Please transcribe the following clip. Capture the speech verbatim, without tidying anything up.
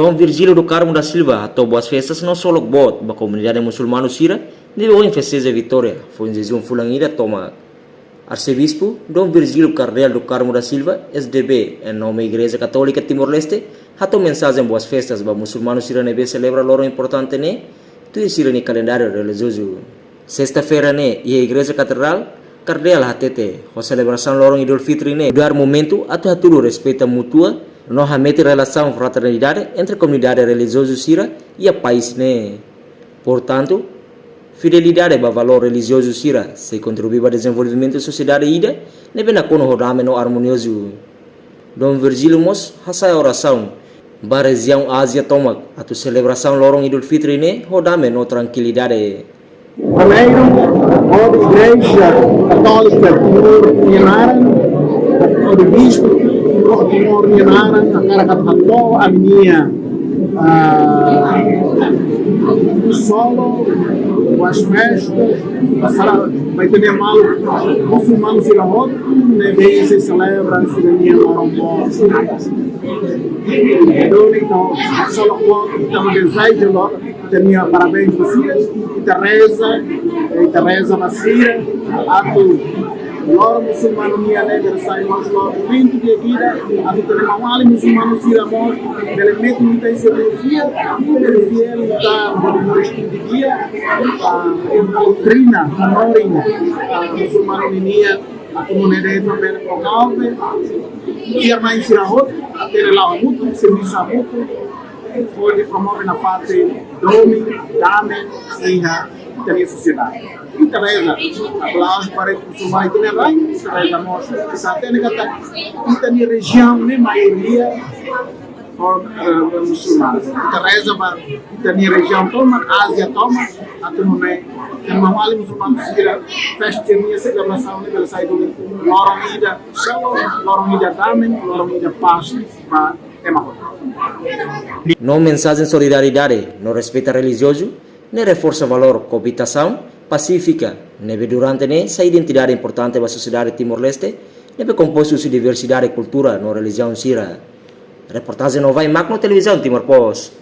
Dom Virgílio do Carmo da Silva hato'o boas festas no solok boot ba komunidade musulmanu sira ne'ebé ohin festeja vitória, foin jejún fulan ida tomak. Arsebispu Dom Virgílio Cardeal do Carmo da Silva, S D B, em nome Igreja Católica Timor-Leste, hato'o mensajen boas festas ba musulmanu sira ne'ebé selebra loron importante ne'e tuir sira-nia kalendáriu relijiozu. Sesta-feira ne'e, iha Igreja Katedrál, Kardeál hatete, ho selebrasaun loron Idul Fitri ne'e, nu'udar momentu atu hatudu respeita mútua, no hametin relasaun fraternidade entre komunidade relijiozu sira iha país ne'e. Portantu, fidelidade ba valór relijiozu sira sei kontribui ba dezenvolvimentu sosiedade ida ne'ebé nakonu ho dame no armoniozu. Dom Virgílio mós hasa'e orasaun ba rejiaun Ázia tomak atu selebrasaun loron Idul Fitri ne'e ho dame no trankilidade. Primeiru, hodi Igreja Katólika Timor nia naran, hodi Bispu Timor nia naran, hakarak atu hato'o ami-nia, ah, solok boas festas ba sira, ba ita-nia maluk musulmanu sira hotu ne'ebé sei selebra sira-nia loron boot. Entaun, ita solok boot, ita dezeja loron, ita-nia parabéns ba sira, ita reza, ita reza ba sira atu loron musulmanu nian ne'e bele sai mós loron momentu di'ak ida, atu ita-nia maun-alin musulmanu sira mós bele metin ita-nia fiél, bele fiél ita hodi moris di'ak, ah, doutrina, hanorin, ah, musulmanu nian, atu nune'e de'it bele promove, fiar-na'in sira hotu, atu la'o hamutuk, servisu hamutuk, hodi promove nafatin domin, dame iha ita-nia sosiedade. Ita reza, apalagi para musulmanu ita-nia rai, ita reza mós, ita hatene katak ita-nia rejiaun ne'e maioria, eh, musulmanu. Ita reza ba ita-nia rejiaun tomak, Ázia tomak, atu nune'e ita-nia maun-alin musulmanu sira festa nian, selebrasaun ne'e bele sai duni loron ida, loron ida dame, loron ida pás ba ema hotu. No mensajen solidariedade no respeita relijiozu ne'e reforsa valór koabitasaun pasífika ne'ebé durante ne'e sai identidade importante ba sosiedade Timor-Leste ne'ebé kompostu husi diversidade kultura no relijiaun sira. Reportajen Novai Magno, Televizaun Timor Post.